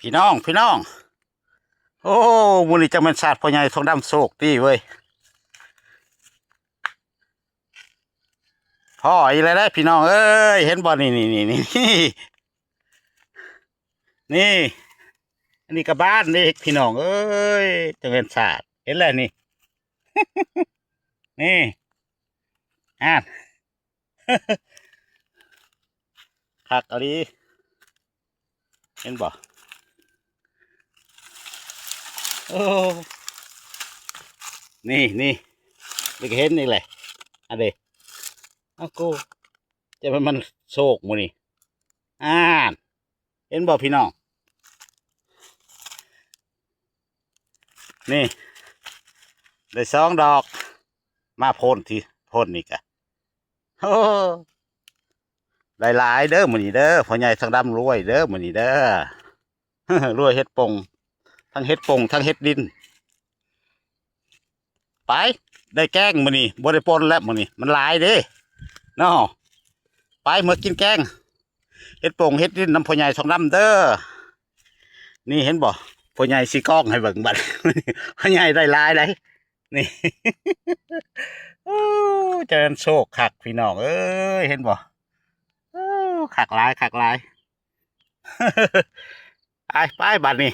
ພີ່ນ້ອງ ພີ່ນ້ອງ ໂອ້ ມື້ນີ້ຈັກແມ່ນຊາດພໍ່ໃຫຍ່ທອງດຳໂຊກດີເວີຍ. ພໍອີກແລ້ວເດ້ພີ່ນ້ອງເອີຍ ເຫັນບໍ່ ນີ້ ນີ້ ນີ້ ນີ້ ນີ້ ອັນນີ້ກໍບານເດ້ພີ່ນ້ອງເອີຍ ຈັກແມ່ນຊາດ ເຫັນແລ້ວນີ້ ນີ້ ອາ ຄັກອີ່ຫຼີ ເຫັນບໍ່ ໂອ້ ນີ້ ນີ້ ນີ້ກໍເຫັນນີ້ແຫຼະ ອັນເດ ເອົາໂກ ຈະແມ່ນມັນໂຊກມື້ນີ້ ອາ ເຫັນບໍ່ພີ່ນ້ອງ ນີ້ ໄດ້ສອງດອກ ມາໂພນທີ່ໂພນນີ້ກະ ໂອ້ ໄດ້ຫຼາຍເດີມື້ນີ້ເດີ ພໍ່ໃຫຍ່ທອງດຳລວຍເດີມື້ນີ້ເດີ ລວຍເຫັດປົ່ງ ທັງເຫັດປົ່ງ ທັງເຫັດດິນ ໄປ ໄດ້ແກງມື້ນີ້ ບໍ່ໄດ້ປົ່ນແລ້ວມື້ນີ້ ມັນຫຼາຍເດ້ເນາະ ໄປ ເມືອກິນແກງ ເຫັດປົ່ງເຫັດດິນນຳພໍ່ໃຫຍ່ທອງດຳເດີ ນີ້ເຫັນບໍ່ ພໍ່ໃຫຍ່ຊິກອງໃຫ້ເບິ່ງບັດ ພໍ່ໃຫຍ່ໄດ້ຫຼາຍໃດ ນີ້ ໂອ້ ຈະແມ່ນໂຊກຄັກພີ່ນ້ອງເອີຍ ເຫັນບໍ່ ໂອ້ ຄັກຫຼາຍ ຄັກຫຼາຍ ໄປ ໄປ ບັດນີ້